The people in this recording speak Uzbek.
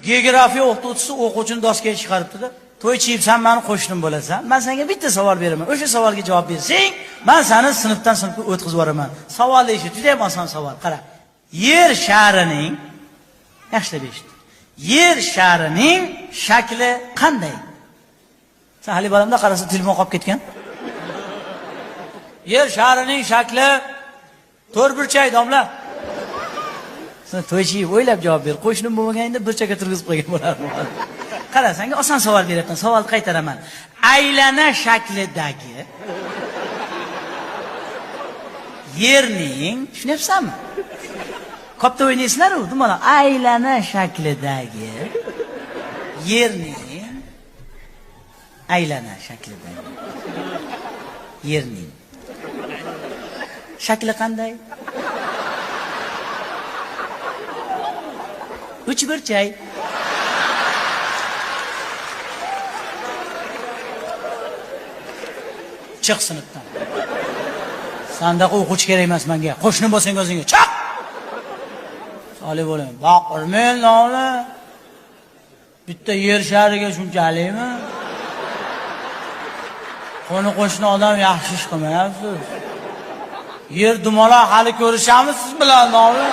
Geografiya o'qituvchisi o'quvchini doskaga chiqaribdi-da. To'ychiyev, sen meni qo'shnim bo'lasan. Men senga bitta savol beraman. O'sha savolga javob bersang, men seni sinfdan sinfga o'tkazib yuboraman. Savol eshit, juda ham oson savol. Qara. Yer sharining, yaxshilab eshit. Yer sharining shakli qanday? Sen hali bolamda qarasa telefon qolib ketgan. Yer sharining shakli to'rtburchak, domla. Sen To'ychiyev o'ylab javob ber. Qo'shnim bo'lmaganingda burchakka turg'izib qo'ygan bo'lardim. Qara, senga oson savol beryapman. Savol qaytaraman. Aylana shaklidagi yerning, tushunyapsanmi? Kopta o'ynaysizlar-u, dumaloq. Aylana shaklidagi yerning, aylana shaklidagi yerning shakli qanday? Uchburchak. Chiq sinfdan. Sandaqa o'quvchi kerak emas menga. Qo'shni bo'lsang o'zingga. Chiq! Solih bo'ling. Baqirmang, lola. Bitta yer shariga shunchalikmi? Qo'ni qo'shni odam yaxshi ish qilmayapsiz. Yer dumaloq, hali ko'rishamiz siz bilan, lola.